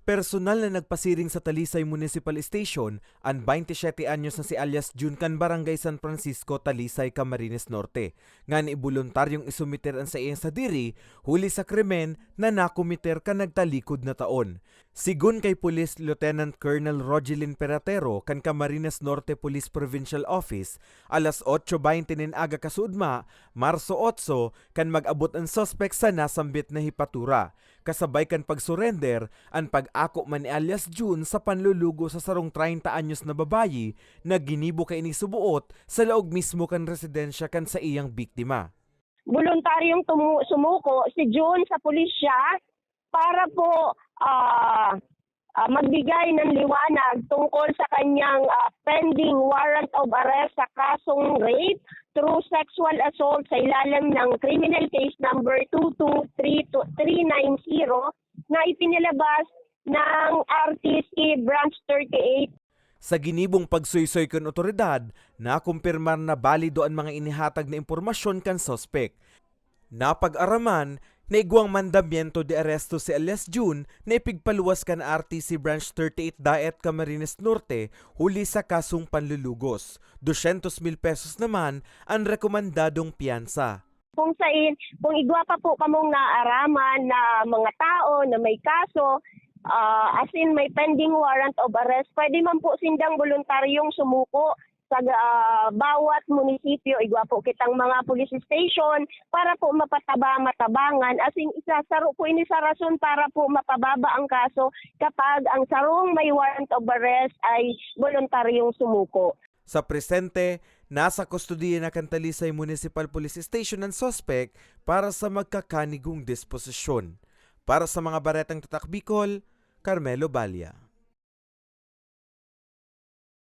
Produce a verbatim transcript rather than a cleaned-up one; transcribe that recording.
Personal na nagpasiring sa Talisay Municipal Station an baynte siyete anyos na si alias Jun kan Barangay San Francisco, Talisay, Camarines Norte, ngani boluntaryong isumiter an saiyang sadiri huli sa krimen na nakomiter kan nagtalikod na taon. Sigon kay Police Lieutenant Colonel Rogelin Peratero kan Camarines Norte Police Provincial Office, alas otso baynte nin aga kasuodma, Marso otso, kan mag-abot an suspek sa nasambit na hepatura. Kasabay kan pag-surrender, an pag-ako man ni alias Jun sa panlulugo sa sarong treinta anyos na babayi na ginibo kaini suboot sa laog mismo kan residensya kan saiyang biktima. Voluntaryong tumu-, sumuko si Jun sa pulisya para po, ah, ah, magbigay ng liwanag tungkol sa kanyang, ah, pending warrant of arrest sa kasong rape through sexual assault sa ilalim ng criminal case number two two three two three nine zero na ipinilabas ng R T C Branch thirty-eight. Sa ginibong pagsuysoy kan otoridad, nakumpirmar na balido an mga inihatag na impormasyon kan suspek. Napag-araman na igwang mandamiento de aresto si alias Jun na ipigpaluwas kan R T C Branch thirty-eight Daet, Camarines Norte, huli sa kasong panlulugos. Dosyentos mil pesos naman an rekomendadong piyansa. Kung sain, kung igwa pa po kamong naaraman na mga tao na may kaso, ah, as in may pending warrant of arrest, pwede man po sindang voluntaryong sumuko sa, ah, bawat munisipyo, igwa po kitang mga police station para po mapataba-matabangan. As in, isa, saro po ini sa rason para po mapababa ang kaso kapag ang sarong may warrant of arrest ay voluntaryong sumuko. Sa presente, nasa kustodiya na kan Talisay Municipal Police Station an suspek para sa magkakanigong disposisyon. Para sa mga Baretang Tatak Bicol, Carmelo Balla.